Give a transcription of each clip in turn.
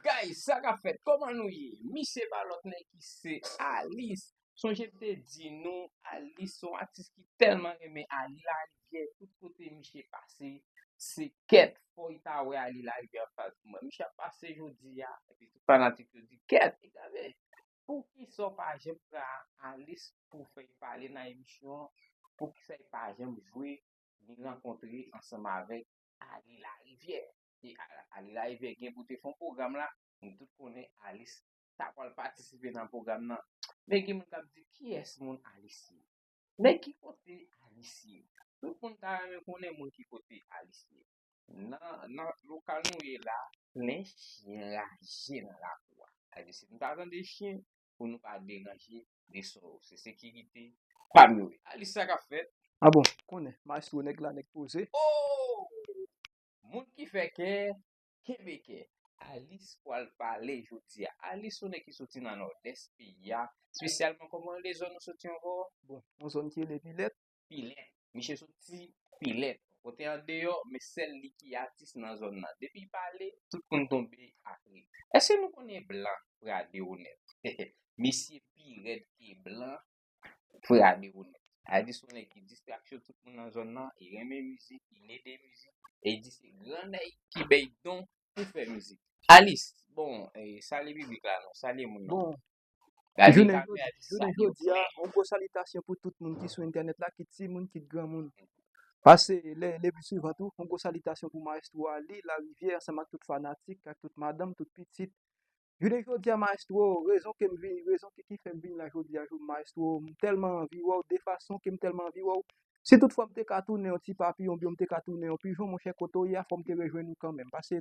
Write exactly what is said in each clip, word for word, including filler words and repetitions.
Guys, sa k ap fèt? Kòman nou ye? Mi se pa lòt nèg ki se Alice. Sonje m te di nou, Alice se yon atis ki tèlman renmen Ali Larivière. Tout kote misye pase, se kèt. Fò li ta wè Ali Larivière anfas mwen. Misye ap pase jodi a, epi tout fanatik yo di, kèt, e gade. Poukisa w pa janm pran Alice pou fè l pale nan emisyon an? Poukisa l pa janm jwe li rankontre ansanm avèk Ali Larivière? E A- Ali Larivière gen pou te fè yon pwogram la. Nou tout konnen Alice ta pral patisipe nan pwogram nan. Men gen moun k ap di, kiyès moun Alice ye? Men ki kote Alice ye? Tout moun ta renmen konnen moun ki kote Alice ye. Nan, nan lokal nou ye la, plen chen raje nan lakou a. Sa vle di, si nou ta tande chen, pou nou pa deranje Desor, se sekirite pa m yo ye. Alice, sa k ap fèt? Ah bon, konnen, maestro nèg la, nèg poze. Oh! Moun ki fè kè, kenbe kè. Alice pral pale jodi a. Alice, se yon nèg ki soti nan Nòdès peyi a, espesyalman kòman le zòn ou soti ankò? Bon, yon zòn ki rele Pilèt. Pilèt. Misye soti Pilèt. Kote andeyò, men sèl li ki atis nan zòn nan. Depi l pale, tout moun tonbe ak li. Èske nou konnen blan Frade Onèt? Misye pi rèd ke blan Frade Onèt. Sa vle di se yon nèg ki distraksyon tout moun nan zòn nan, li renmen mizik, li ede mizik, e li di se gran nèg ki bay don pou fè mizik. Alice, bon, eh, salye piblik la non, salye moun nan. Bon, gade jounen kamera jodi, jounen jodi a, yon gwo salitasyon pou tout moun ki sou entènèt la, kit timoun, kit granmoun. Pase lè, lè pi souvan tou, yon gwo salitasyon pou maestro Ali Larivière ansanm ak tout fanatik, ak tout madanm, tout pitit. Jounen jodi a, maestro, rezon ke m vin, rezon ki, ki fè m vin la jodi a, jou maestro, m tèlman anvi wè w, de fason ke m tèlman anvi wè w. Si toutfwa m te ka tounen yon ti papiyon, oubyen m te ka tounen yon pijon, monchè, kote w ye a, fò m te rejwenn ou kanmenm. Pase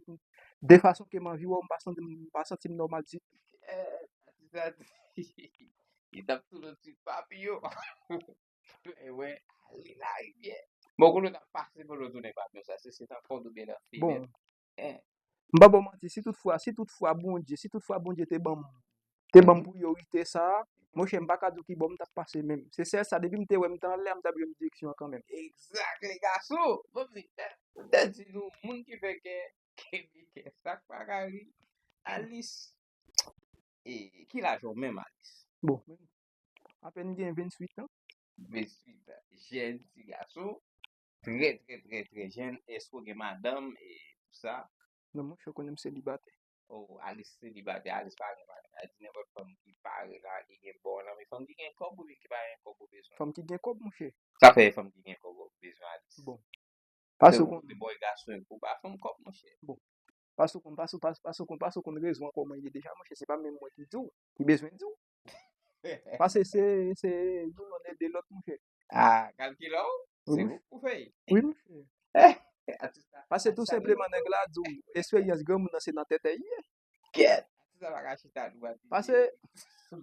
de fason ke m anvi wè w, m pa santi, m pa santi m nòmal ditou. Eh, atis la di, li t ap tounen yon ti papiyon. Ewe, Ali Larivière. Bon, kote w t ap pase pandan w tounen papiyon sa? Se, se nan kòd oubyen nan fenèt? Bon, m pa ba w manti, si toutfwa, si toutfwa Bondye, si toutfwa Bondye te ban m, te ban m priyorite sa a, monchè, m pa ka di w ki bò m t ap pase menm. Se sèl sa, depi m te wè m t anlè a, m t ap jwenn direksyon an kanmenm. Egzak, le gason. Bon, m di, m te di nou, moun ki fè kè, kenbe kè. Sa k pa ka ri, Alice. E ki laj ou menm, Alice? Bon, apèn gen venntuit an. Venntuit an. Jèn ti gason. Trè, trè, trè, trè jèn. Èske w gen madanm e tou sa? Non, monchè, w konnen m selibatè. Oh, Alice selibatè. Alice pa gen madanm. Sa di nenpòt fanm ki pare la, ki gen bon nan men, fanm ki gen kòb oubyen ki pa gen kòb ou bezwen? Fanm ki gen kòb, monchè. Sa fè fanm ki gen kòb ou bezwen, Alice? Bon. Paske w konn, kote bòy gason yo pou ba fanm kòb, monchè. Bon. Paske w konn, paske, paske, paske w konn, paske w konn rezon an kòman l ye deja, monchè. Se pa menm mwen ki di w, ki bezwen di w. Paske se, se youn ede lòt, monchè. Ah, kalkilè w? Se ou, ou fè. Wi, monchè. Paske tou senpleman nèg la di w, esperyans granmoun nan se nan tèt li ye. Kèt. Atis la pa ka chita dwat. Paske,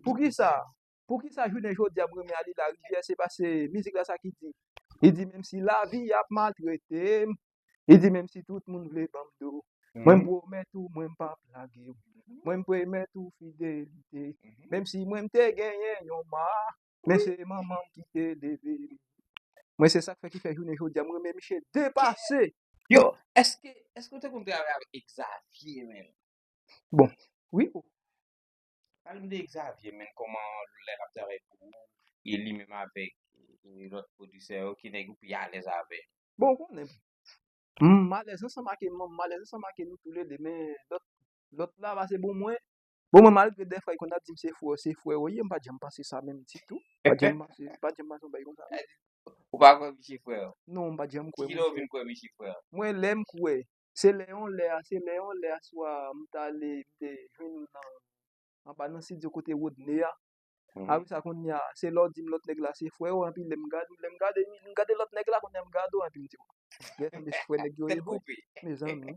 poukisa? Poukisa jounen jodi a m renmen Ali Larivière? Se paske mizik la sa ki di. Li di, menm si lavi ap maltrete m, li di, menm si tout moun vle ban m do, mwen m pwomèt ou, mwen m p ap lage w. Mwen m pwomèt ou fidelite. Menm si mwen m te genyen yon ma, men se manman m ki te leve m. Mwen se sa k fè ki fè jounen jodi a m renmen misye depase. Yo, èske, èske w te konn travay avèk Xavier menm? Bon, wi. Pale m de Xavier, menm kòman lè l ap travay pou ou, e li menm avèk e, lòt pwodisè yo, ki nèg ou pi alèz avè l? Bon, ou konnen, m alèz ansanm ak, m alèz ansanm ak nou toulede, men lòt, lòt la, paske bon mwen, bon mwen, malgre dèfwa, li konn ap di m se frè, se frè w ye, m pa t janm panse sa menm ditou. M pa t janm panse, m pa t janm panse yon bagay konsa. Ou pa kwè misye frè w? Non, m pa t janm kwè. Kilè w vin kwè misye frè w? Mwen, lè m kwè, se lè yon lè a, se lè yon lè a swa m t ale, m te jwenn ou nan, anba nan estidyo kote Rodney a. Apre sa, kounye a, se lè w di m lòt nèg la se frè w, anpi lè m gade, lè m gade, m gade lòt nèg la, kounye a m gade w, anpi m di, bon, gen frè nèg yo ye vre. Mezanmi.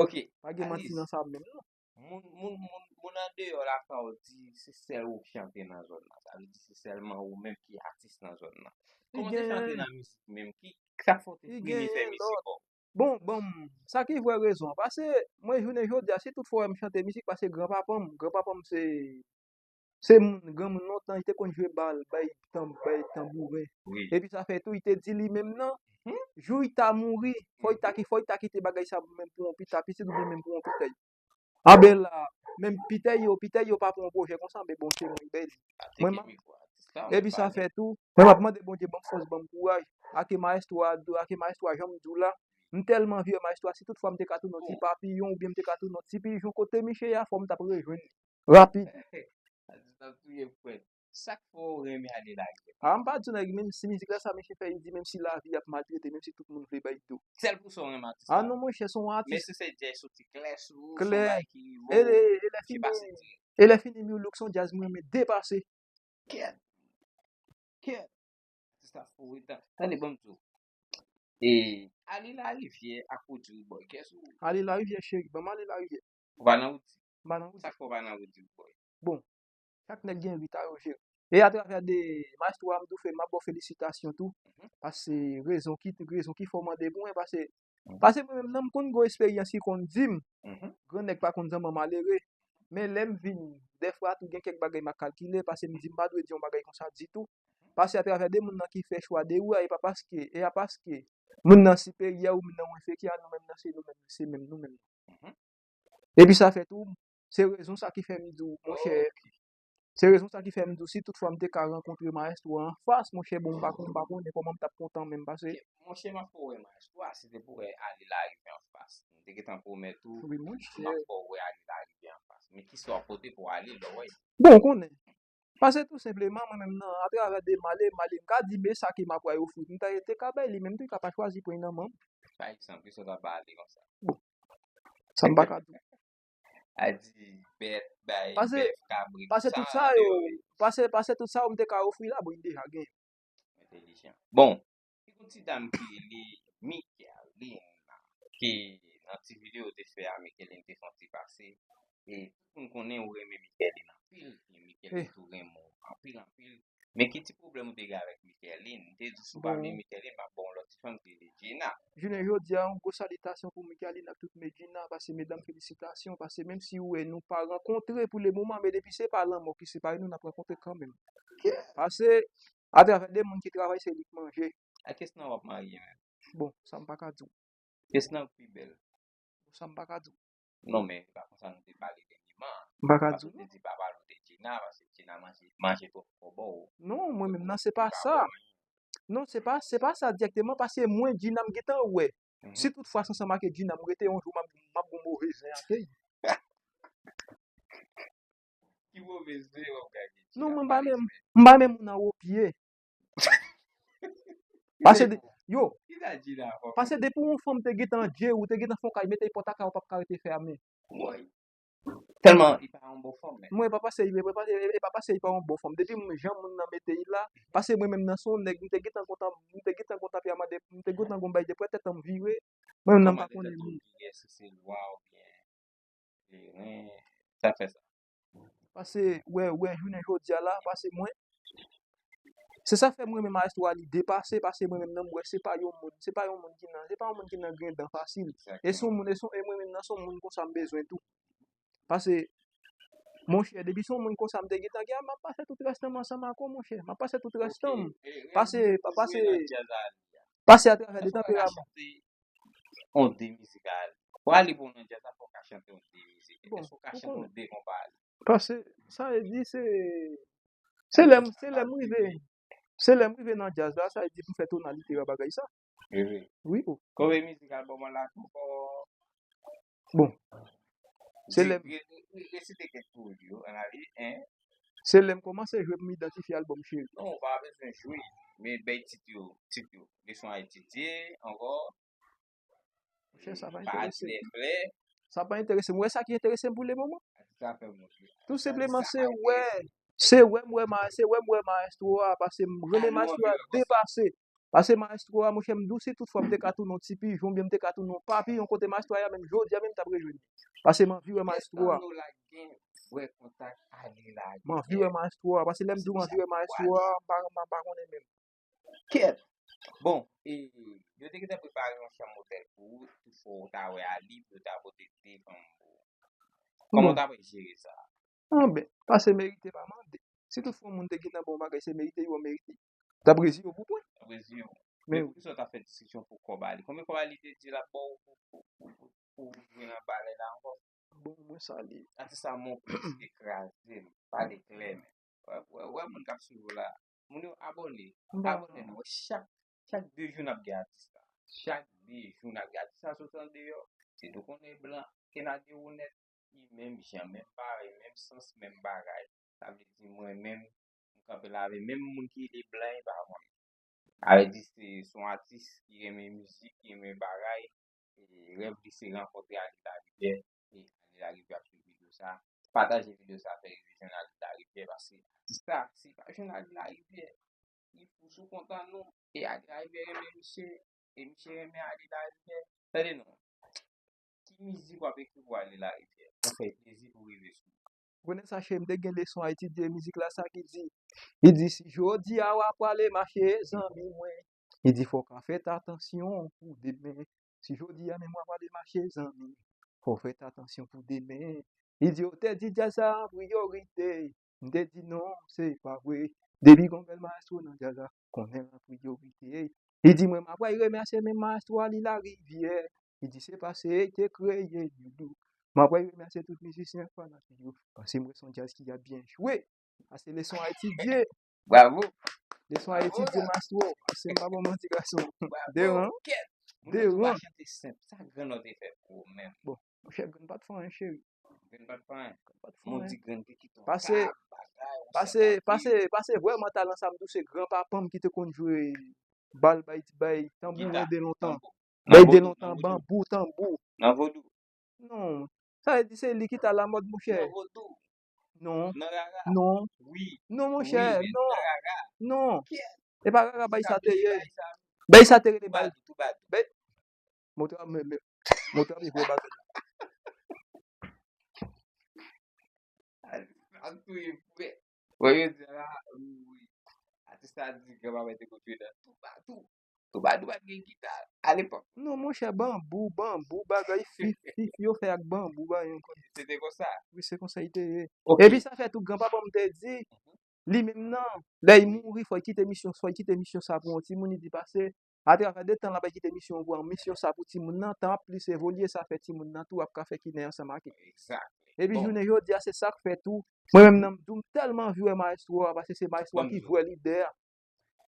Ok. Pa gen manti nan sa menm, non. Moun, moun, moun, moun andeyò lakay ou di se sèl ou k chante nan zòn nan. Sa vle di se sèlman ou menm ki atis nan zòn nan. Kòman w te chante nan mizik menm? Ki, sa k fè w te premye fè mizik ou? Bon, bon, sa ki vrè rezon an. Paske mwen jounen jodi a, si tout fwa w wè m chante mizik, paske granpapa m, granpapa m se, se moun, granmoun lontan, li te konn jwe bal, bay tan, bay tanbouren. Epi sa fè tou, li te di li menm nan, jou li ta mouri, fò li ta ki, fò li ta kite bagay sa menm pou yon pita pitit oubyen menm pou yon pita. Anben la, menm pitèy yo, pitèy yo pa pran yon pwojè konsa, men bon, se mwen ki bay li. Mwen, epi sa fè tou, mwen m ap mande Bondye ban m fòs, ban m kouraj. Ake mayestwo a, ake mayestwo a, jan m di w la, m tèlman anvi wè mayestwo a, si tout fwa m te ka tounen yon ti papiyon oubyen m te ka tounen yon ti pijon kote misye ye a, fò m t ap rejwenn li rapid. Sa k fè w renmen Ale Larivyè? A, m pa di w nèg, menm si mizik la sa misye fè, li di menm si lavi ap maltrete, menm si tout moun vle bay do. Sèl pou sa w renmen atis la? A non, monchè, se yon atis. Men se, se djaz soti klè sou ou, se yon bagay ki e lè fini, e lè fini Miw Look se yon djaz mwen renmen depase. Kèt. Kèt. Atis la fou wi. Tande, ban m di w. E Ale Larivyè ak Roody Roodboy, kiyès ou? Ale Larivyè, cheri, ban m Ale Larivyè. Ou pa nan Roody? M pa nan Roody. Sa k fè w pa nan Roody Roodboy? Bon, chak nèg gen rit a yo jere. E atravè de mayestwo a, m tou fè, m ap ba w felisitasyon tou. Paske rezon ki, rezon ki fè w mande pou mwen, paske, paske mwen menm nan m konn gwo esperyans ki konn di m, gran nèg pa konn zanman malere. Men lè m vin, dèfwa tou gen kèk bagay m a kalkile, paske m di m pa dwe di yon bagay konsa ditou. Paske atravè de moun nan ki fè chwa de ou a, e pa paske, e a paske moun nan siperyè ou moun nan ou enferyè a, nou menm nan se nou menm, se menm nou menm. Epi sa fè tou, se rezon sa ki fè m di w, monchè, se rezon sa ki fè m di w, si tout fwa m te ka rankontre mayestwo a anfas, monchè, bon, m pa konn, m pa konnen kòman m t ap kontan menm pase. Monchè, m ap fè w wè mayestwo a, si te pou wè Ale Larivyè anfas. M te gentan pwomèt ou, wi, monchè, m ap fè w wè Ale Larivyè anfas. Men kisa w ap pote pou Ale lè w wè l? Bon, ou konnen. Paske tou senpleman, mwen menm nan, atravè de male, male, m ka di, men sa ke m ap ofri. M ta te ka bay li, men m te ka pa chwazi pran nan men m. Pa egzanp, kisa w ta ba Ale konsa? Bon, sa m pa ka di w. A di bèt, bay bèf, kabrit, paske tout sa yo, paske, paske tout sa yo m te ka ofri la, bon, li deja genyen. Entelijan. Bon, gen yon ti dam ki rele Mickaeline, ki nan ti videyo te fè a, Mickaeline te fè yon ti pase. E tout moun konnen ou renmen Mickaeline anpil, e Mickaeline tou renmen w anpil, anpil. Men ki ti pwoblèm ou te gen avèk Mickaeline? M te di si w pa vle Mickaeline, m ap ba w yon lòt ti fanm ki rele Gina. Jounen jodi a, yon gwo salitasyon pou Mickaeline ak tout Medjina, paske medam felisitasyon, paske menm si ou wè nou pa rankontre pou le moman, men depi se pa lanmò ki separe nou, n ap rankontre kanmenm. Paske atravè de moun ki travay, se li k manje. A kiyès nan w ap marye menm? Bon, sa m pa ka di w. Kiyès nan k pi bèl? Sa m pa ka di w. Non, men e pa konsa nou te pale dènyèman. M pa ka di w. Paske w te di pa pale w de Gina, paske Gina manje, manje twòp kòbò. Non, mwen menm nan, se pa sa. Non, se pa, se pa sa dirèkteman, paske mwen, Gina, m gentan wè. Si tout fwa se ansanm ak Gina m rete, yon jou m ap, m ap gon move zen ak li. Ki move zen w ap gade? Non, mwen m pa menm, m pa menm moun anwo pye. Paske de, yo, paske depi yon fanm te gentan dye ou, te gentan fè yon kay, mete pòt a kay ou p ap ka rete fèmen. Tèlman li pa yon bon fanm, men. Mwen, e pa paske, e pa paske, e pa paske li pa yon bon fanm. Depi m, jan moun nan mete l la, paske mwen menm nan se yon nèg, m te gentan kontan, m te gentan kontan pye a mande, m te gentan gon bay de prè tèt an m vire. Mwen menm nan m pa konnen moun. Kleren, sa fè sa. Paske, wè, wè, jounen jodi a la, paske mwen, se sa fè mwen menm mayestwo a li depase, paske mwen menm nan m wè se pa yon moun, se pa yon moun ki nan, se pa yon moun ki nan grenn dan fasil. E se yon moun, e se yon, e mwen menm nan se yon moun konsa m bezwen tou. Paske, monchè, depi se yon moun konsa m te gentan gen, m ap pase tout rès tan m ansanm ak ou, monchè. M ap pase tout rès tan m. Paske, pa, paske, paske atravè de tanperaman. On de mizik a li. Pou Ale bon nan djaz la, fò w ka chante on de mizik. Èske w ka chante on de konpa a li? Paske, sa vle di, se, se lè m, se lè m rive, se lè m rive nan djaz la, sa vle di pou m fè tonalite a bagay sa. Wi, o. Konbyen mizik albòm an la ankò? Bon. Se lè m, resite kèk pou yo, ann ale, en. Se lè m kòmanse jwe pou m idantifye albòm cheri. Non, ou pa bezwen jwe. Men bay tit yo, tit yo. Leson a etidye, ankò. Monchè, sa pa enterese m. Sa pa enterese m. Ou wè sa ki enterese m pou le moman? Tou senpleman, se wè, se wè m wè ma, se wè m wè mayestwo a, paske m renmen mayestwo a depase. Paske mayestwo a, monchè, m di w, si tout fwa m te ka tounen yon ti pijon, oubyen m te ka tounen yon papiyon kote mayestwo a ye a, menm jodi a menm m t ap rejwenn li. Paske m anvi wè mayestwo a. M anvi wè mayestwo a, paske lè m di w m anvi wè mayestwo a, m pa, m pa, m pa konnen menm. Kèt! Bon, e, yo te gentan prepare yon chanm otèl pou ou, tout fwa w ta wè Ali, pou yo ta pote de fanm pou ou. Kòman w ta pral jere sa? Anben, paske merite pa mande. Si tout fwa yon moun te gentan bon bagay, se merite yo merite. T ap reziye w pou pwen. T ap reziye w. Men poukisa w t ap fè diskisyon pou kòb Ali? Konbyen kòb Ali te di l ap ba w pou, pou, pou, pou, pou jwe nan balè la ankò? Bon, mwen salye. Atis sa, mon plis te kraze m. Pale klè, men. Wè, wè, wè moun k ap swiv ou la. Moun yo abòne. Abòne nou. Chak, chak de jou n ap gen atis la. Chak de jou n ap gen atis la soti andeyò. Se nou konnen blan, kenadye ou nèt. Li menm jan, menm parèy, menm sans, menm bagay. Sa vle di mwen menm, m kanpe la avè menm moun ki rele blan, e pa mwen. Sa vle di se, se yon atis ki renmen mizik, ki renmen bagay. E rèv li se rankontre Ali Larivière. E Ali Larivière ap swiv videyo sa. Pataje videyo sa, fè rive jwenn Ali Larivière, paske atis sa, si pa jwenn Ali Larivière, li fou sou kont an nou. E Ali Larivière renmen misye, e misye renmen Ali Larivière. Tande non. Ki mizik w ap ekri pou Ali Larivière? Sa fè plezi pou rive sou. Ou konnen sa, cheri, m te gen leson a etidye mizik la, sa ki di. Li di, si jodi a w a prale mache, zanmi mwen. Li di, fò w ka fèt atansyon pou demen. Si jodi a menm w a prale mache, zanmi, fò w fèt atansyon pou demen. Li di, yo te di djaz sa an priyorite. M te di, non, se pa vre. Depi gon bèl maestro nan djaz la, konnen l an priyorite. Li di, mwen, m ap pral remèsye menm maestro Ali Larivière. Li di, se paske li te kreye New Look. M ap pral remèsye tout mizisyen fanatik yo. Paske m wè se yon djaz ki ap byen jwe. Sa se leson a etidye. Bravo. Leson a etidye, maestro. Paske m pa bon manti, gason. Deran. Deran. Chante senp. Sa grann ou te fè pou ou menm? Bon, monchè, grann pa t fè anyen, cheri. Grann pa t fè anyen. Grann pa t fè anyen. Mon di grann te kite yon kab, bagay, yon sèt bagay. Pase, pase, pase vrèman talan sa, m di w se granpapa m ki te konn jwe bal, bay, bay tanbou, de lontan. Bay de lontan, banbou, tanbou. Nan vodou. Non. Sa vle di se li ki t alamòd, monchè. Nan vodou. Non. Nan rara. Non. Wi. Non, monchè, non. Nan rara. Non. E pa rara bay sa te ye. Bay sa te rele bay. Bay. Montre a, men, men. Montre a, men, vre bagay. Al touye frè. Wè, yo di la, wi. Atis la di granpapa te konn jwe nan toubatou. Toubatou pa t gen gita alepòk. Non, monchè, banbou, banbou, bagay fif, fif, yo fè ak banbou, bagay yon konn. Se te konsa? Wi, se konsa li te ye. Epi sa fè tou, granpapa m te di, li menm nan, lè li mouri, fò l kite misyon, fò l kite misyon sa pou yon timoun, li di pase, atravè de tan l ap kite misyon pou misyon sa pou timoun nan, tan ap plis evolye, sa fè timoun nan tou ap ka fè kinè ansanm ak li. Epi jounen jodi a, se sa k fè tou, mwen menm nan, m di w, m tèlman anvi wè maestro a, paske se maestro a ki vrè lidè a.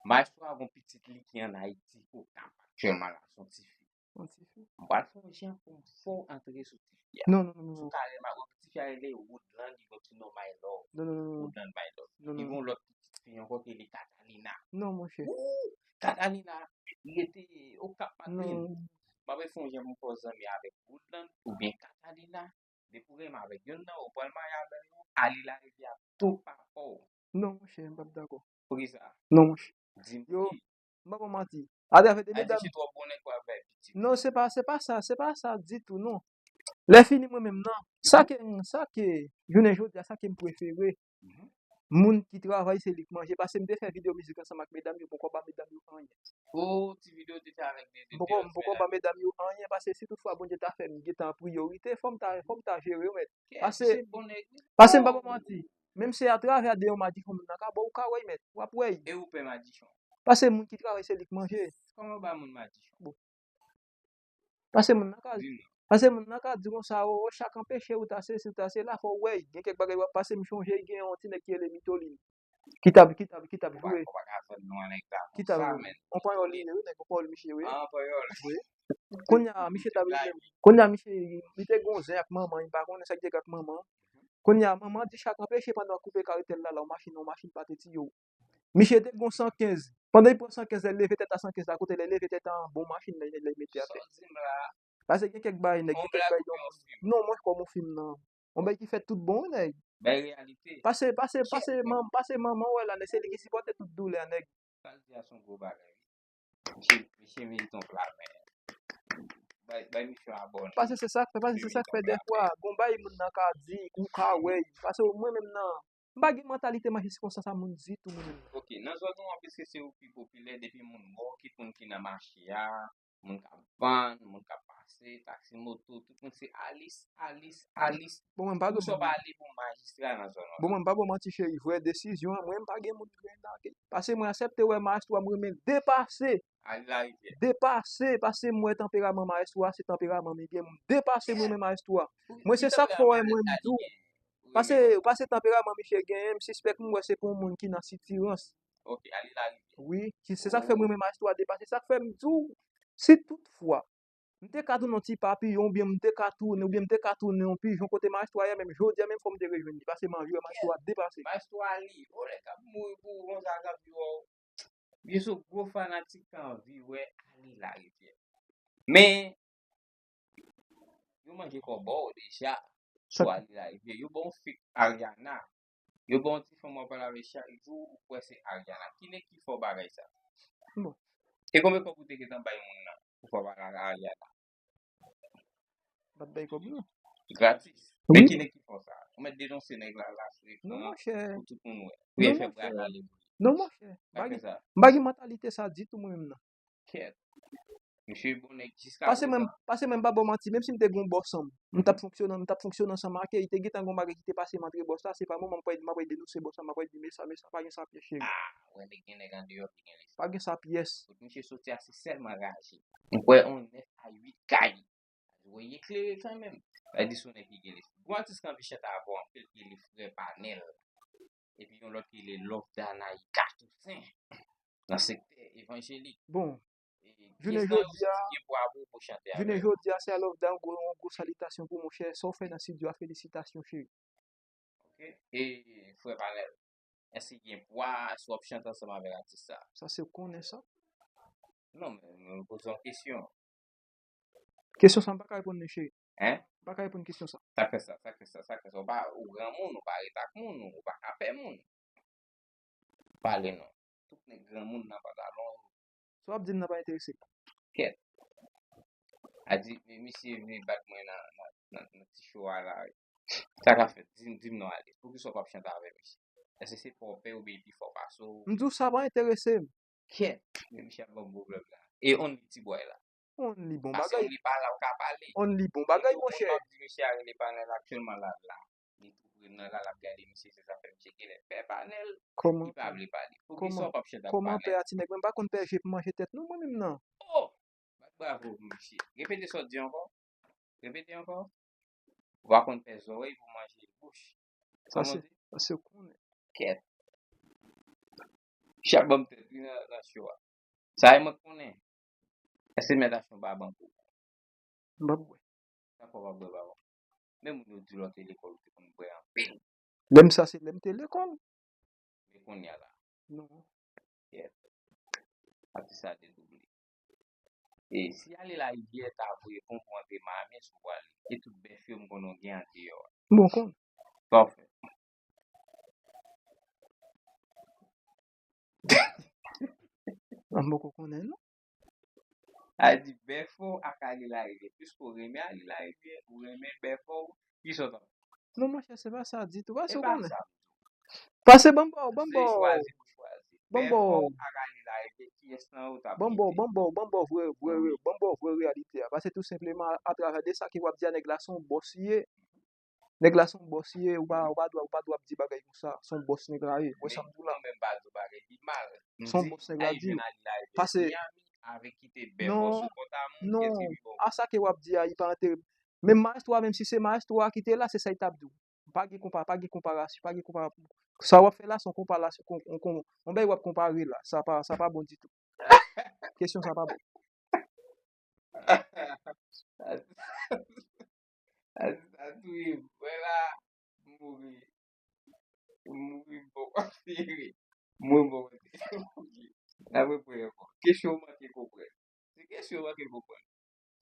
Maestro a gon pitit li ki ann Ayiti, Okap, aktyèlman la, se yon tifi. Yon tifi? M pral fè yon jan pou m fè w antre sou tifi a. Non, non, non, non. Si w ka remake, tifi a rele Woodland, li gon ti non My Love. Non, non, non, non. Woodland My Love. Non, non, non. Li gon lòt pitit fi ankò ki rele Catalina. Non, monchè. Wouy! Catalina, li rete Okap, Madlin. Non. M ap fè yon jan pou m fè w zanmi avèk Woodland oubyen Catalina. Depi w renmen avèk youn nan yo, ou pral marye avè yo, Ali Larivière ap tou pa fè w. Non, monchè, m p ap dakò. Poukisa? Non, monchè. Di m yo, m pa ba w manti. Atravè de medam. Ayisyen twò bon nèg pou ap bay pitit. Non, se pa, se pa sa, se pa sa ditou, non. Lè fini mwen menm, non. Sa ke, sa ke, jounen jodi a, sa ke m prefere, moun ki travay, se li k manje. Paske m te fè videyo mizik ansanm ak medam yo, m poko ba medam yo anyen. O, ti videyo w te fè avèk de, de, de. M poko, m poko ba medam yo anyen, paske si toutfwa Bondye ta fè m gentan an priyorite, fò m ta, fò m ta jere yo, mèt. Paske, paske m pa ba w manti. Menm se atravè de yon madichon moun nan ka ba w, ou ka wè, mèt. W ap wè. E ou pè madichon? Paske moun ki travay, se li k manje. Kòman w ba moun madichon? Bon. Paske moun nan ka, paske moun nan ka di konsa, o, o, chak anpeche ou ta sesi, ou ta sela, fò w wè. Gen kèk bagay w ap pase, m chonje, gen yon ti nèg ki rele Mitolin. Ki t ap, ki t ap, ki t ap jwe. Ou pa, ou pa ka vann nou an nèg la konsa, men. Ki t ap, yon panyòl li ye, wi, nèg, yon panyòl misye, wi. Ah, panyòl. Wi. Kounye a, misye t ap jwe. Kounye a, misye, li te gon zen ak manman, li pa konnen sa ki te gen ak manman. Kounye a, manman di chak anpeche pandan w ap koupe karetèl la, la, yon machin, yon machin pa te tiye w. Misye te gon san kenz. Pandan li pran san kenz, lè l leve tèt a san kenz la, kote lè l leve tèt a an bon machin, lè, lè l mete atè. Sa w di m la. Paske gen kèk bagay, nèg, gen kèk bagay, non, mwen, kòm yon fim nan. Yon bagay ki fèt tout bon, wi, nèg. Bay reyalite. Pase, pase, pase, man, pase manman w wè la, nèg, se li ki sipòte tout doulè, nèg. Sa l di a se yon gwo bagay, wi. Misye, misye merite yon pla, men. Bay, bay misye yon abòne. Pase se sa k fè, pase se sa k fè dèfwa, gon bagay moun nan ka di, ou ka wè, pase mwen menm nan, m pa gen mantalite manje se konsa sa moun di tou, mwen menm. Ok, nan zòn ou an, piske se ou ki popilè, depi moun wè w, kit moun ki nan mache a, Moun k ap vann, moun k ap pase, taksi moto, tout moun se Alis, Alis, Alis. Bon, mwen m pa gen moun. Pou sa w pa ale pou majistra nan zòn nan. Bon, mwen m pa ba w manti, cheri. Vrè desizyon an, mwen m pa gen moun ki gen nan ke. Paske mwen aksepte wè maestro a, mwen renmen depase. Ali Larivyè. Depase, paske mwen tanperaman maestro a, se tanperaman m gen. Mwen depase, mwen renmen maestro a. Mwen se sa k fè w wè mwen m di w. Paske, paske tanperaman misye genyen, m sispèk m wè se pou yon moun ki nan sitirans. Ok, Ali Larivyè. Wi, ki, se sa k fè mwen renmen maestro a depase. Se sa k fè m di w, si toutfwa m te ka tounen yon ti papiyon, oubyen m te ka tounen, oubyen m te ka tounen yon pijon kote maestro a ye, menm jodi a, menm fò m te rejwenn li, paske m anvi wè maestro a depase. Maestro a li, o lè k ap mouri pou yon zak anvi wè w. Byen sou gwo fanatik k anvi wè Ali Larivyè. Men, yo manje kòb ou deja sou Ali Larivyè. Yo ba w fik Ariana. Yo ba w ti fanm w ap pale avè chak jou, ou kwè se Ariana. Ki nèg ki fè w bagay sa? Bon. E konbyen kòb ou te gentan bay moun nan pou fè w pale ak Ariana? M pa t bay kòb, non. Gratis. Wi. Men ki nèg ki fè w sa? Ou mèt denonse nèg la la sou ekran an pou tout moun wè. Pou yo fè bra kale pou li. Non, monchè. M pa gen, m pa gen mantalite sa ditou, mwen menm, non. Kèt. Misye bon nèg jiska prezan. Paske mwen, paske mwen m pa ba w manti, menm si m te gen yon bòs ansanm, m t ap fonksyone, m t ap fonksyone ansanm ak li, te gentan gen yon bagay ki te pase m antre bòs la, se pa moman m pral, m pral denonse bòs la, m pral di, "Men sa, men sa, pa gen sa pyès, cheri." Ah, wè, nèg gen nèg andeyò ki gen lespri. Pa gen sa pyès. Kot misye soti a, se sèlman raje. M kwè on nèf a uit kay. Voye klere kanmenm. Sa di sou nèg ki gen lespri. Gwo atis k anvi chante avè w anpil ki rele Frè Panèl. Epi yon lòt ki rele Love Danaïka Toussaint. Nan sektè evanjelik. Bon. Jounen jodi a, jounen jodi a, se Love Dan, yon gwo, yon gwo salitasyon pou monchè. Sa w fè nan estidyo a, felisitasyon, cheri. Ok. E Frè Panèl, èske gen pwa, èske w ap chante ansanm avèk atis sa? Sa se ou konnen sa. Non, men mwen poze yon kesyon. Kesyon sa, m pa ka reponn li, cheri. Hein? M pa ka reponn kesyon sa. Sa k fè sa, sa k fè sa, sa k fè sa. Ou pa, ou granmoun, ou pa ret ak moun, ou pa ka pè moun. Pale non. Tout nèg granmoun nan pantalon. Sa w ap di m nan pa enterese m. Kèt. A di, men misye vle bat mwen nan, nan, nan, nan ti show a la. Sa k ap fèt? Di m, di m non, Alex. Poukisa w p ap chante avè misye? Èske se pè w pè oubyen li pi fò pase w? M di w sa pa enterese m. Kèt, men misye ap ban m pwoblèm la. E only ti bòy la. Only bon bagay. Paske only pa la ou ka pale. Only bon bagay, monchè. Ou konn w ap di misye a rele Panèl aktyèlman la, la. Li tou pre m nan la, l ap gade misye, se sa fè misye genlè pè Panèl. Kòman? Li pa vle pale. Poukisa w p ap chante ak Panèl? Kòman pè a ti nèg? Mwen m pa konn pè je pou manje tèt non, mwen menm non. Oh! Bat bravo pou misye. Repete sa w di ankò. Repete ankò. Ou pa konn pè zòrèy pou manje bouch. Sa se, sa se konnen. Kèt. Chak ban m tèt wi nan, nan show a. Sa e mwen konnen. Èske mèt achte yon baban pou ou? M p ap bwè. Sa fè w p ap bwè baban? Men moun yo di lè w te lekòl ou te konn bwè anpil. Lè m sa se lè m te lekòl. Men kounye a la. Non. Kèt. Atis sa dedouble. E si Ale Larivyè ta voye pon pou antre Miami, èske w prale? E tout bèf yo m konnen w gen andeyò a. Bon, konn. Sa w fè? Mwen poko konnen non. A di bèf ou ak Ale Larivyè. Piske w renmen Ale Larivyè, ou renmen bèf ou, kisa w t ap fè? Non, monchè, se pa sa ditou. Pase w konnen. Pase ban m ba w, ban m ba w. Ban m ba w. Ban m ba w, ban m ba w vrè, vrè, vrè, ban m ba w vrè, vrè reyalite a. Pase tou senpleman, atravè de sa ke w ap di a, nèg la se yon bòs li ye. Nèg la se yon bòs li ye, ou pa, ou pa dwa, ou pa dwa ap di bagay konsa. Se yon bòs nèg la ye. Wè sa m di w la. Mwen menm pa di bagay ki mal. Se yon bòs nèg la di. Pase, non, non, a sa ke w ap di a, li pa antere. Menm maestro a, menm si se maestro a ki te la, se sa li t ap di w. Pa gen konpa, pa gen konparasyon, pa gen konpa. Sa w ap fè la, se yon konparasyon, kon, kon, kon, yon bagay w ap konpare la. Sa pa, sa pa bon ditou. Kesyon sa pa bon. Sa touye m. Mwen la, m mouri. M mouri, m poko ap sere. Mwen bon, m mouri. N ap reprann ankò. Kesyon w manke konprann. Se kesyon w manke konprann.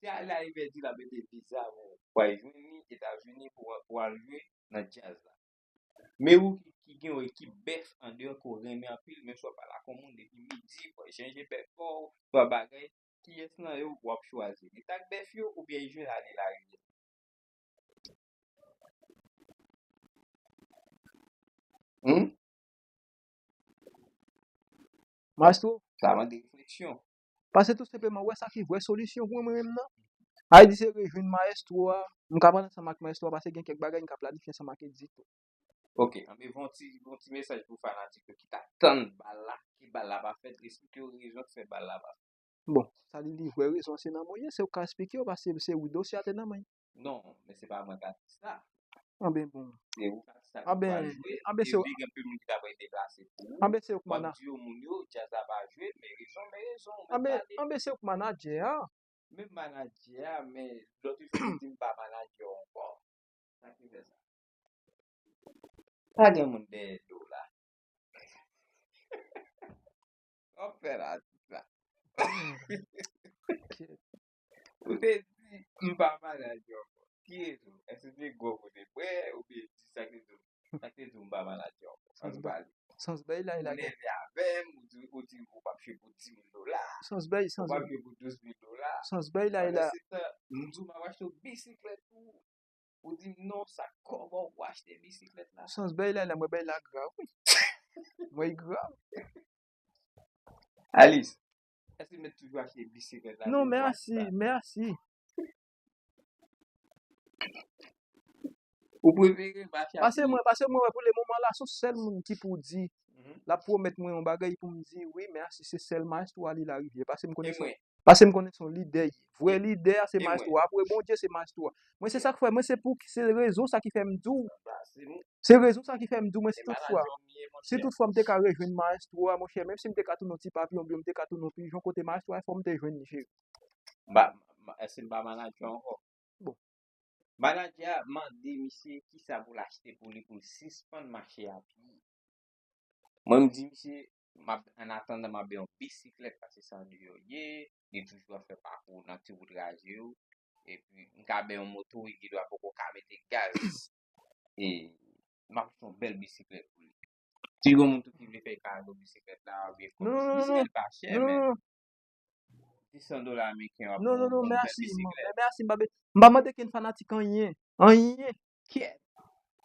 Si Ale Larivyè di l ap mete viza pou w al jwenn li Etazini pou w al jwe nan djaz la. Men ou ki, ki gen yon ekip bèf andeyò ke w renmen anpil, menm si w ap pale ak yon moun depi midi, fò w chanje bèf pa w, fò bagay, kiyès nan yo w ap chwazi? Li t ak bèf yo oubyen li jwenn Ale Larivyè? Hmm? Maestro. Sa mande refleksyon. Paske tou senpleman, ou wè sa ki vrè solisyon pou mwen menm nan. Ay di se rejwenn mayestwo a, m ka pale ansanm ak mayestwo a, paske gen kèk bagay m ka planifye ansanm ak Eddy tou. Ok, anben, yon ti, yon ti mesaj pou fanatik yo ki t ap tann bal la, ki bal la pa fèt, eksplike yo rezon k fè bal la pa fèt. Bon, sa li, li vrè rezon se nan mwen ye, se ou ka eksplike yo, paske se wi dosye a te nan men. Non, men se pa mwen k atis la. Anben bon. Se ou k atis la ki pral jwe, e vin gen anpil moun ki ta pral deplase pou ou. Anben se ou k W ap mana. Di yo moun yo, djaz la pa jwe, men rezon, men rezon, ou mèt Anben, pale. Anben se ou k manadjè a. Menm manadjè a, men lòt jou di m pa manadjè ankò. Sa ki fè sa? Pa gen moun dèyè do w la. W ap fè la, tout sa. Ou te di, m pa manadjè ankò. Ki rezon? Èske se gwo kote bwè, oubyen di sa k te di w? Sa k te di w m pa manadjè ankò? Ann pale. Sans bay la, la. Ou nève avè m, ou di, ou di ou p ap jwe pou dis mil dola. Sans bay, sans Ou p ap jwe pou douz mil dola. Sans bay la, Pandan la. se tan, m di w m ap achte w bisiklèt pou ou. Ou di m non, sa kòman w achte bisiklèt la? Sans bay la, la, mwen bay la grav, wi. Mwen grav. Alice, èske mèt toujou achte bisiklèt la? Non, mèsi, mèsi. Ou prefere mache Pase mwen, pase mwen wè pou le moman la, se sèl moun ki pou di, l ap pwomèt mwen yon bagay pou m di wi, mèsi, se sèl Maestro Ali Larivière. Pase m konnen se yon, pase m konnen se yon lidè ye. Vrè lidè a se Maestro a. Apre Bondye se Maestro a. Mwen se sa k fè, mwen se pou se rezon sa ki fè m di w. Se rezon sa ki fè m di w, mwen si toutfwa, si toutfwa m te ka rejwenn Maestro a, monchè, menm si m te ka tounen yon ti papiyon, oubyen m te ka tounen yon pijon kote Maestro a, fò m te jwenn li, cheri. Ba, ba, èske m pa manadjè ankò? Bon. Manadjè a mande misye kisa pou l achte pou li, pou l sispann mache a pye. Mwen, m di misye, m ap, an atandan, m ap bay yon bisiklèt, paske sa yo ye, li toujou ap fè pakou nan ti wout raje yo. Epi, m ka bay yon moto, wi, ki dwa poko ka mete gaz. E, m ap achte yon bèl bisiklèt pou li. Si gon moun tou ki vle fè kado bisiklèt la, oubyen kòb, bisiklèt pa chè, men dis san dola ameriken w ap Non, non, non, yon bèl mèsi. bisiklèt. Mèsi, m pa be- m pa mande kenn fanatik anyen. Anyen. Kèt.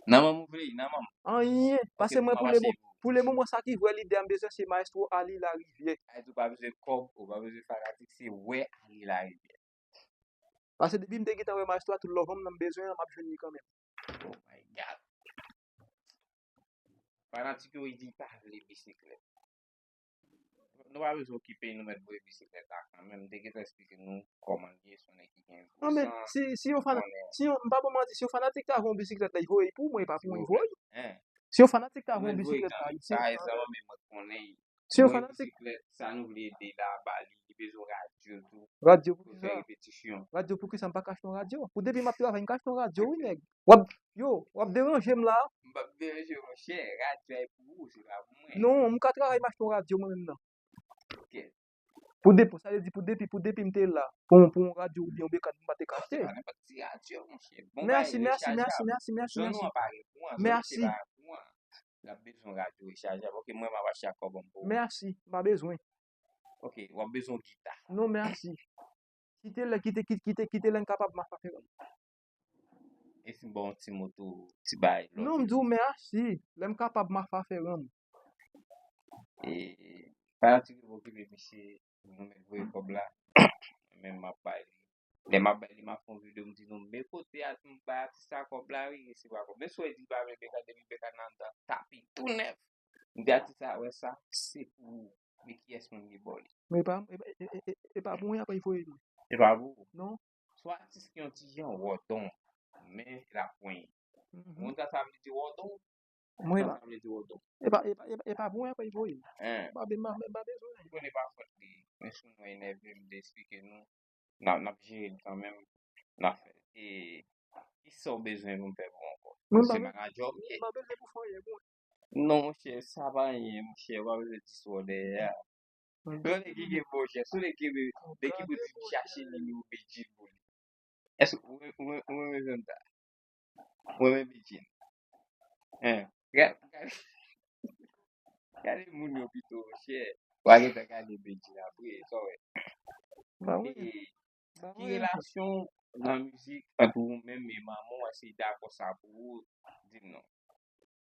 Nan manm ou vle, nan manm. Anyen. Pase Ok, mwen m pou ap le achte mo-, pou le moman sa ki vrè lidè a m bezwen se Maestro Ali Larivière. Ay, ou pa bezwen kòb, ou pa bezwen fanatik, se wè Ali Larivière. Pase depi m te gentan wè Maestro a, tout love m nan m bezwen an, m ap jwenn li kanmenm. Oh my God. Fanatik yo, li di pa vle bisiklèt. Nou pa bezwen okipe, nou mèt voye bisiklèt la kanmenm. M te gentan eksplike nou kòman l ye, se yon nèg ki gen gwo Non, men san, si, si yon fan, konnen. Si yon, m pa bon manti, si yon fanatik ta voye yon bisiklèt la, li voye pou mwen, e pa pou mwen, li voye. Hein. Si yon fanatik ta voye Mwen yon voye bisiklèt la, kanmenm. li se Sa e zanmi mwen konnen. Si yon Mwen fanatik bisiklèt, sa nou vle ede la, ba li, li bezwen radyo tou. Radyo pou Pou fè kisa? Repetisyon. Radyo pou kisa m pa ka achte yon radyo? Pou depi m ap travay, m ka achte yon radyo, wi, nèg. W ap, yo, w ap deranje m la. M p ap deranje w, monchè. Radyo a e pou ou, se pa pou mwen. Non, m ka travay, m achte yon radyo mwen menm nan. Ok. Pou depi, sa vle di pou depi, pou depi m te la. Pou, pou yon radyo oubyen yon bekàn, m pa te ka achte. Se pa nenpòt ti radyo, monchè. Bon, Mèsi, bagay, mèsi, rechajab. Mèsi, mèsi, Zòn mèsi. Ou an pa gen pou an, zòn se Mèsi. Pa pou an. L ap bezwen radyo rechajab. Ok, mwen m ap achte ak kòb an pou ou. Mèsi, m pa bezwen. Ok, w ap bezwen yon gita. Non, mèsi. Kite lè, kite, kite, kite, kite lè m kapab m ap fè. E si m ba w yon ti moto, ti bay, lòt Non, m di w mèsi. Lè m kapab m ap fè m. E, fanatik yo okipe misye, nou mèt voye kòb la. Men m ap bay li. Lè m ap bay li, m ap fè yon videyo, m di nou, men kote a, m bay atis sa kòb la, wi, resevwa kòb. Men si w di pa vle bekàn, depi bekàn nan anndan, tapi tou nèf. M di atis sa, wè sa, se pou ou. Men kiyès moun ki ba w li? Men e pa, e, e, e, e, e pa pou mwen, y ap voye mwen. E pa pou ou? Non. Se yon atis ki yon ti jan wòdon, men l ap pwenyen. Mhm. Moun sa, sa vle di wòdon? Mwen Sa, pa, sa vle di wòdon. e pa, e pa, e pa, e pa pou mwen, y ap voye mwen. Hein. M pa, m pa, m pa bezwen. Ou konnen pa fòt li. Men si nou enève m, m te eksplike nou. N ap, n ap jere l kanmenm. N ap fè. E, kisa w bezwen pou m fè pou ou ankò? Mwen Se pa, manadjè w ye? M pa bezwen pou fè anyen pou mwen. Non, monchè, sa pa anyen, monchè. W ap bezwen di sou dèyè a. Yon nèg ki gen pwojè, sou nèg ki, nèg ki pou di m chache nimewo Bedjine pou li. Èske ou, ou, ou renmen zòn sa? Ou renmen Bedjine? Hein? Gade, gade, gade moun yo pito, monchè. W a gentan gade Bedjine apre, sa w wè. Ba wi. E Ba ki wi. Relasyon nan mizik ant ou menm e manman w, èske li dakò sa pou ou? Di m non.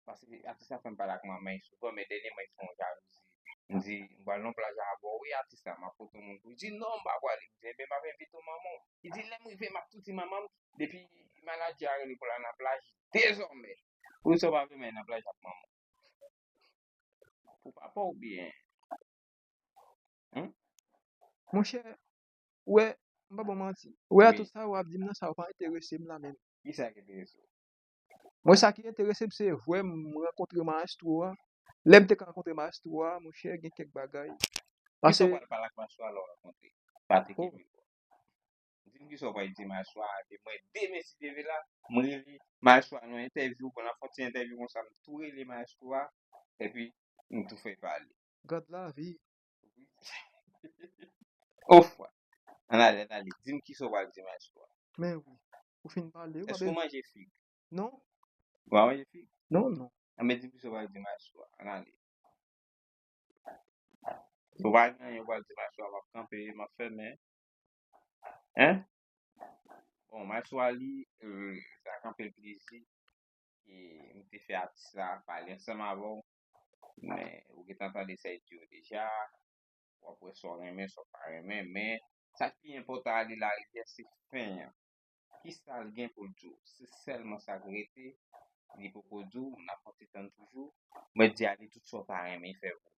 Paske atis sa fè m pale ak manman l souvan, men dènyèman li fè yon jalouzi. M di, "M pral nan plaj avè w, wi, atis la, m ap pote yon moun pou." Li di, "Non, m pa prale." M di, "Enben, m ap envite w manman w." Li di, "Lè m rive, m ap tou di manman m, depi manadjè a rele pou l al nan plaj, dezòmè, pou sa w pa vle m al nan plaj ak manman w." Pou papa w byen. Monchè, ou wè, m pa ba w manti. Ou wè, wi, tout sa w ap di m nan, sa yo pa enterese m la menm. Ki sa ki enterese w? Mwen, sa ki enterese m, se vre m rankontre mayestwo a. Lè m te ka rankontre mayestwo a, monchè, gen kèk bagay. Ki sa w pral pale ak mayestwo a lè w rankontre? Patrick Emilio. Di m ki sa w pral di mayestwo a, epi mwen, demen si Dye vle la, m rele mayestwo a nan entèvyou, pou n ap fè yon ti entèvyou konsa, m tou rele mayestwo a, epi m tou fè l pale. Gad lavi. Ofwa. Ann ale, ann ale. Di m ki sa w pral di mayestwo a. Men wi. Ou fin pale, ou pa bezwen. Èske w manje fig? Non. Ou pa manje fig? Non, non. Anben, di m ki sa w pral di mayestwo a. Ann ale. Ou pa gen anyen ou pral di mayestwo a, m ap kanpe, m ap fèmen. Hein? Bon, mayestwo a li, euh, se ak anpil plezi ke m te fè atis la pale ansanm avè w. Men, ou gentan tande sa l di yo deja. W ap wè sa w renmen, sa w pa renmen. Men, sa k pi enpòtan a li Larivière, se fen an. Ki sa l gen pou l di w? Se sèlman sa k rete. Li poko di w, n ap konte tann toujou. Mwen di a li tout sa w ta renmen fè pou li.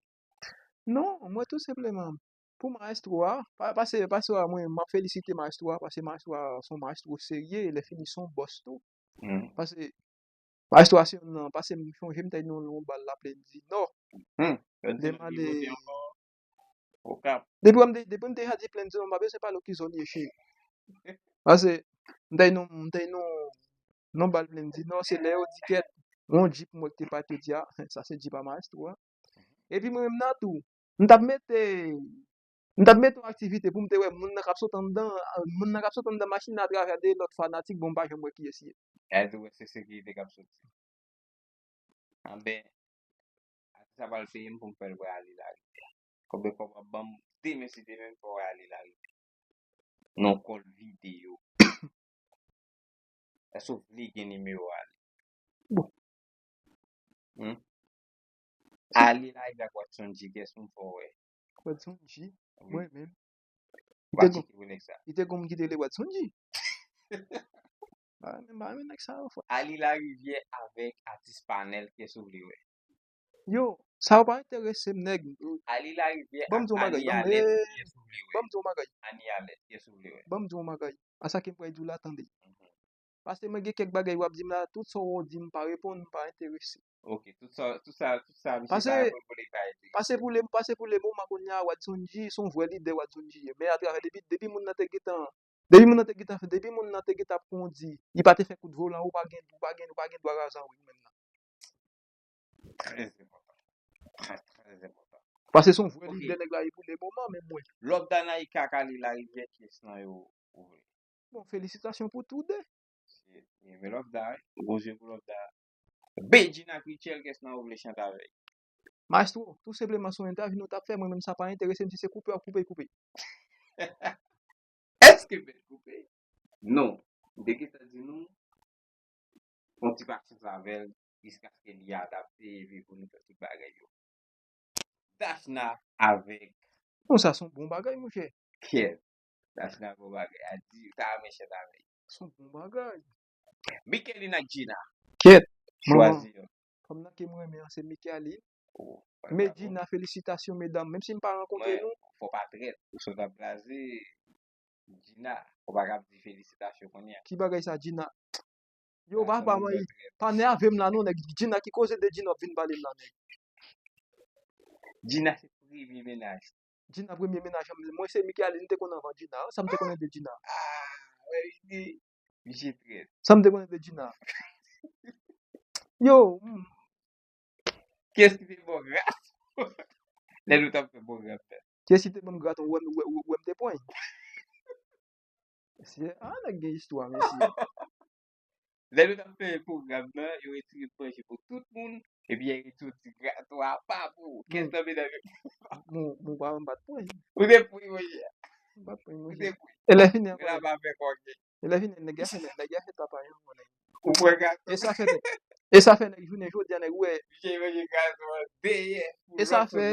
Non, mwen tou senpleman, pou mayestwo a, pa- pase, pase a mwen, m ap felisite mayestwo a, pase mayestwo a se yon mayestwo serye, lè fini se yon bòs tou. Pase mayestwo a se yon nan, pase m chonje m te nan yon bal la Plenn di Nò. Demande. Okap. Depi m te, depi m te di Plenn di Nò, m pa bezwen pale w ki zòn ye, cheri. Pase m te nan, m te nan, nan bal Plenn di Nò, se lè yo di kèt, yon jip mwen te pati yo di a, sa se jip a mayestwo a. Epi mwen menm nan tou, m t ap mete, m t ap mete yon aktivite pou m te wè moun nan k ap sot anndan, moun nan k ap sot anndan machin nan atravè de lòt fanatik, bon, m pa janm wè kiyès li ye. Gade ou wè se sekirite k ap soti. Anben, atis sa pral peye m pou m fè l wè Ale Larivière. Konbyen kòb w ap ban m? Demen si Dye vle m fè w wè Ale Larivière. Nan kòl videyo. Èske w vle gen nimewo Ale? Bon. Hmm? Ale Larivière ak Watson G, kiyès pou m fè w wè? Watson G? Wi. Mwen menm. Li te gon, li te gon moun ki te rele Watson G. Ah, men ba men nèg sa yo fò. Ale Larivière avèk atis Panèl, kiyès ou vle wè? Yo, sa yo pa enterese m, nèg. Ale Larivière ak Ani Alèz, kiyès ou vle wè? Ban m di yon bagay. Ani Alèz, kiyès ou vle wè? Ban m di yon bagay. A sa ke m pral di w la, tande. Pase mwen gen kèk bagay w ap di m la, tout sa w di m pa reponn, m pa enterese. Ok, tout sa, tout sa, tout sa, misye pa reponn pou li pa enterese. Pase pou le, pase pou le moman kounye a, Watson G, se yon vrè lidè Watson G ye. Men atravè depi, depi moun nan te gentan, depi moun nan te gentan, depi moun nan te gentan ap kondi, li pa te fè kout volan, ou pa gen, ou pa gen, ou pa gen dwa razan wi menm nan. Trè enpòtan. Trè, trè enpòtan. Pase se yon vrè lidè nèg la ye pou le moman, men mwen. Lòbda, Naika, Kali, Larivyè, kiyès nan yo ou vle? Bon, felisitasyon pou tou de. Se, men Lòbda, wi. Gwo zye pou Lòbda. Bedjine ak Rutshelle, kiyès nan ou vle chante avèk? Maestro, tou senpleman se yon entèvyou nou t ap fè, mwen menm sa pa enterese m, si se koupe w ap koupe, koupe. Èske m mèt koupe? Non. M te gentan di nou, fè yon ti pasyans avè l, jiskaske li adapte epi pou nou fè tout bagay yo. Dachna avèk. Non, sa se yon bon bagay, monchè. Kèt. Dachna bon bagay. A di, ta renmen chante avèk. Se yon bon bagay. Mickaëline ak Gina. Kèt. Chwazi yon. Fanm nan ke m renmen an se Mickaëline. Oh, men Gina, felisitasyon, medam. Menm si m pa rankontre nou. Fò pa trèt. Ou sot ap blaze. Gina, ou pa ka ap di felisitasyon kounye a. Ki bagay sa, Gina? Yo, pa, pa, pa nève m la non, nèg. Gina, ki koze de Gina w ap vin pale m la, nèg? Gina se premye mennaj. Gina premye mennaj an. Mwen se Mickaëline, m te konn anvan Gina. Sa m te konnen de Gina? Ah, wè, misye, misye trèt. Sa m te konnen de Gina? Yo, hmm. Kiyès ki te ba w gras? Lè nou t ap fè pwogram nan. Kiyès ki te ban m gras? Ou wè, ou wè, ou wè m te pran. Mesye, ah, nèg gen istwa, mesye. Lè nou t ap fè pwogram nan, yo retire manje pou tout moun, epi yo retire ti gato apa pou kèk nan medam yo. Mon, mon pa, m pa t pran. Ou te pran, monchè. M pa t pran, monchè. Ou te pran. E lè fini an, e lè fini an, nèg yo fè, nèg yo fè papay an, nèg. Ou pran gato. E sa fè nèg, e sa fè nèg jounen jodi a, nèg, ou wè. Misye manje gato an dèyè. E sa fè,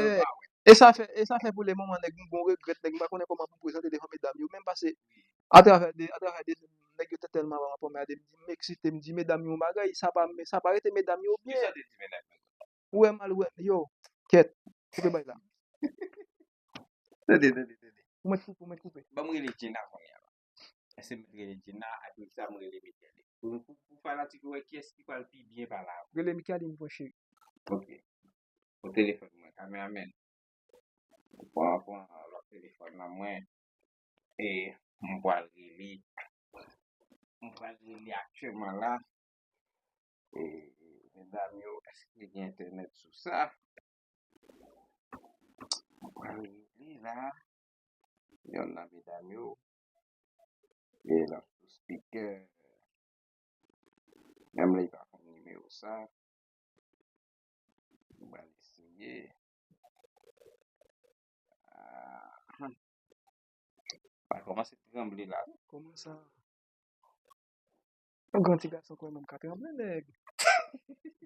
E sa fè, e sa fè pou le moman nèg m gon regrèt, nèg m pa konnen kòman pou m prezante devan medam yo menm, paske atravè de, atravè de nèg yo te tèlman avan m ap pran, men ade m di m eksite, m di medam yo yon bagay, sa pa, sa pa rete medam yo byen. Ou wè m al wè, yo, kèt, koupe bay la. Tande, tande, tande. Ou mèt koupe, ou mèt koupe. Ban m rele Gina kounye a la. Èske m rele Gina, apre sa m rele Michaeline? Pou, pou, pou fanatik yo wè kiyès ki pral pi byen pale avè m. Rele Michaeline, mon cheri. Ok. Pou telefòn mwen, kameramèn. Pran, pran lòt telefòn nan mwen. E m pral rele. M pral rele aktyèlman la. E, medam yo, èske gen entènèt sou sa? M pral rele la. Yonn nan medam yo. E l ap sou speaker. Menm lè li pa konn nimewo sa. M pral eseye. Ah, pa kòmanse tranble la. Kòman sa? Yon gran ti gason kwè mwen m ka tranble, nèg.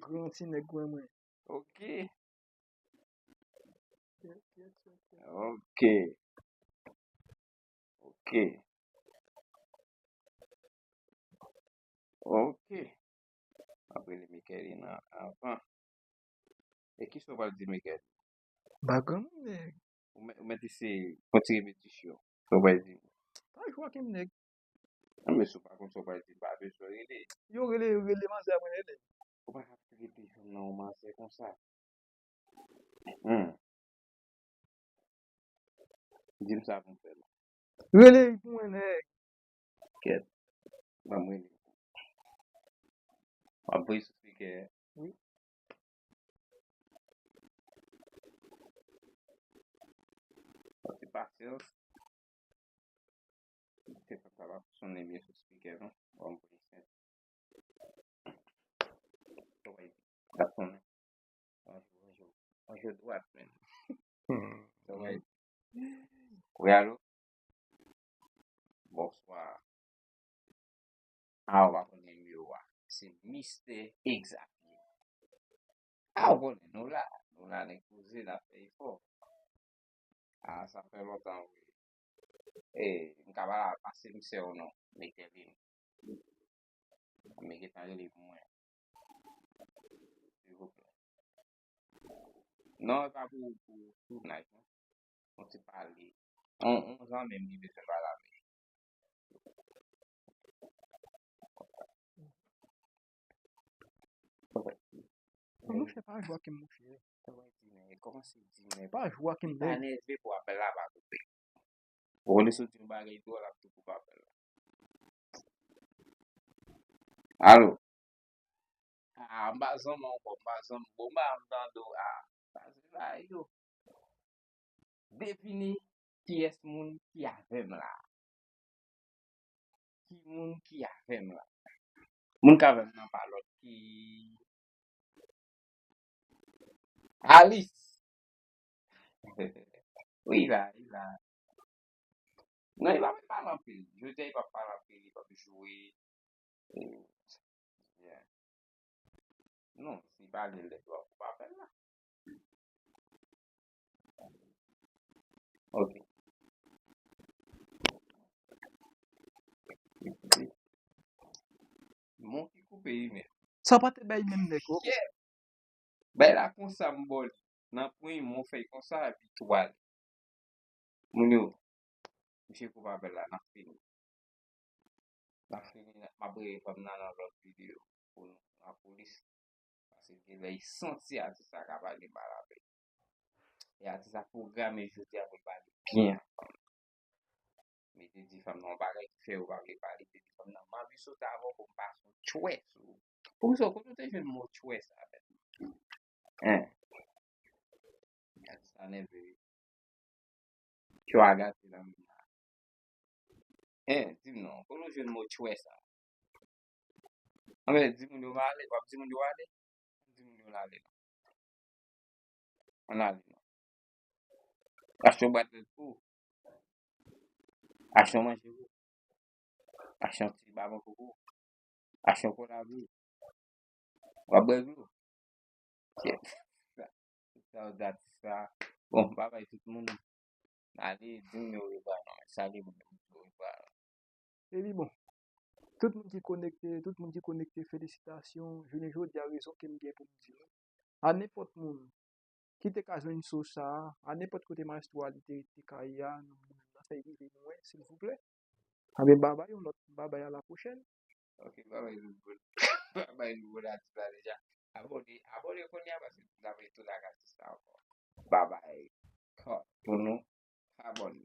Gran ti nèg kwè mwen. Ok. Kèt, kèt, kèt, kèt. Ok. Ok. Ok. M ap rele Michaeline an avan. E kisa w pral di Michaeline? M pa granmoun, nèg. Ou mèt, ou mèt eseye fon ti repetisyon. Sa w pral di? Pa jwe ak yon nèg. Non, men si w pa konn sa w pral di, pa bezwen rele. Yo rele, yo rele manzè a mwen rele. Ou pa ka trete fanm nan yon manzè konsa. Hmm. Di m sa pou m fè la. Rele pou mwen, nèg. Kèt. Ban m rele. W ap voye sou speaker. Wi. Fò ti pasyans. Telefòn sa pa fonksyone byen sou speaker, non. Bon, m voye sèt. Sa va ede. L ap konnen. Anjou, anjou. Anjou dwat, menm. Hmm. Sa va ede. Wi, alo? Bonswa. A, w pa konnen nimewo a. Se Mistè Exavier. A, w konnen, nou la. Nou la, nèg poze, n ap fè efò. A, sa fè lontan, wi. E, m ka pa pase misye w non, Michaeline. Men gentan rele pou mwen. Silvouplè. Non, e pa pou, pou, pou naj, non. Yon ti pale. On, on zanmi m ki bezwen pale avè l. Monchè, pa jwe ak m, monchè. Sa w di, men? Kòmanse di, men. Pa jwe ak m, pa nève pou apèl la pa koupe. Ou konnen si w di yon bagay dwòl, l ap tou koupe apèl la. Alo? A, m pa zanmi w ankò, m pa zanmi w. Bon, m pa janm tande w. A, sa se bagay yo. Devine kiyès moun ki avè m la. Ki moun ki avè m la? Moun k avè m nan pa lòt ki Alice. Wi, la, wi, la. Non, li pa menm pale anpil. Jodi a, li p ap pale anpil, li p ap jwe. Yeah. Non, si li pale lè dwa pou pa fè l la. Ok. Mon ki koupe email. Sa pa te bay menm nèg, ok. Yeah. Bay la konsa m ba w li. Nan pwen, mwen fè l konsa, epi tou ale. Moun yo, misye koupe apèl la, n ap fini. N ap fini, m ap rele fanm nan nan lòt videyo pou nou, lapolis. Paske gen lè l santi atis la ka pale mal avè l. E atis la pwograme jodi a pou l pale byen ak fanm nan. Men te di fanm nan yon bagay ki fè yo pa vle pale. Te di fanm nan, "M anvi sot avè w pou m pase yon tchwè sou ou." Poukisa, kote w te jwenn mo tchwè sa, mèt? Hein? Gad sa nève wi. Tchwa gate nan men la. Hein, di m non, kote w jwenn mo tchwè sa? Anben, di moun yo ale, w ap di moun yo ale? Di moun yo ale non. Ann ale non. Achte yon bwat lèt pou ou. Achte yon manje pou ou. Achte yon ti babon pou ou. Achte yon kola pou ou. W ap bwè dlo. Kèt. Sa, sa w dat sa. Bon, babay tout moun. Ale, di m yo rebwa non, men salye moun yo rebwa. Epi bon, tout moun ki konekte, tout moun ki konekte, felisitasyon. Jounen jodi a, rezon ke m gen pou m di nou, a nenpòt moun ki te ka jwenn show sa a, a nenpòt kote Maestro Ally te, te ka ye a, nan moman sa, rive mwen, silvouplè. Anben, babay yon lòt, babay a la pwochèn. Ok, babay nou bon. Babay nou bon atis la deja. Abone, abone kounye a paske n ap retourne ak atis la ankò. Babay. Kò pou nou. Abone.